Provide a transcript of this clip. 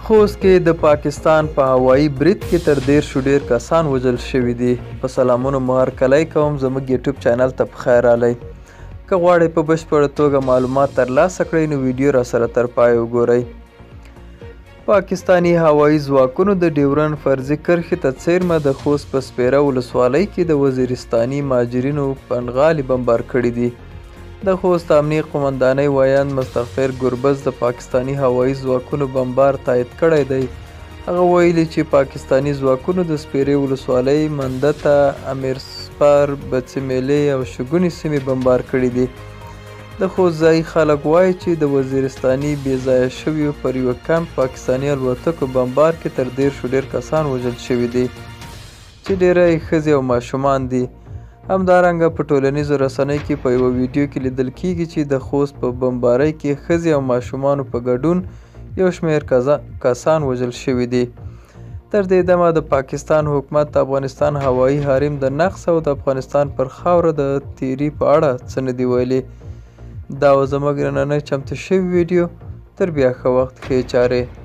خوست کې د پاکستان په هوایي برید کې تر 30 ډېر کسان وژل شوي دي. په سلامونو مو هرکلی کوم، زموږ یوټیوب چینل ته په خیر راغلی. که غواړئ په بشپړه توګه معلومات ترلاسه کړئ نو ویډیو را سره تر پایه وګورئ. پاکستاني هوایي ځواکونو د ډیورنډ فرضي کرښې ته څېرمه د خوست په سپېره ولسوالۍ کې د وزیرستاني مهاجرینو پنډغالي بمبار کړي دي. د خوست امنیې قومندانۍ ویاند مستغفر ګربز د پاکستاني هوایي ځواکونو بمبار تایید کړی دی. هغه ویلي چې پاکستاني ځواکونو د سپېرې ولسوالۍ مندته، امیرسپر، بڅي میلې او شګونې سیمې بمبار کړي دي. د خوست ځایي خلک وایي چې د وزیرستاني بې ځایه شویو پر یوه کمپ پاکستاني الوتکو بمبار کې تر 30 ډېر کسان وژل شوي دي چې ډېری یې ښځې او ماشومان دي. همدارنګه په ټولنیزو رسنیو کې په یوه ویډیو کې لیدل کیږي چې د خوست په بمبارۍ کې ښځې او ماشومانو په ګډون یو شمېر کسان وژل شوي دي. تر دې دمه د پاکستان حکومت د افغانستان هوایي حریم د نقض او د افغانستان پر خاوره د تیري په اړه څه نه دي ویلي. دا وه زموږ نننۍ چمتو شوې ویډیو. تر بیا ښه وخت، ښې چارې.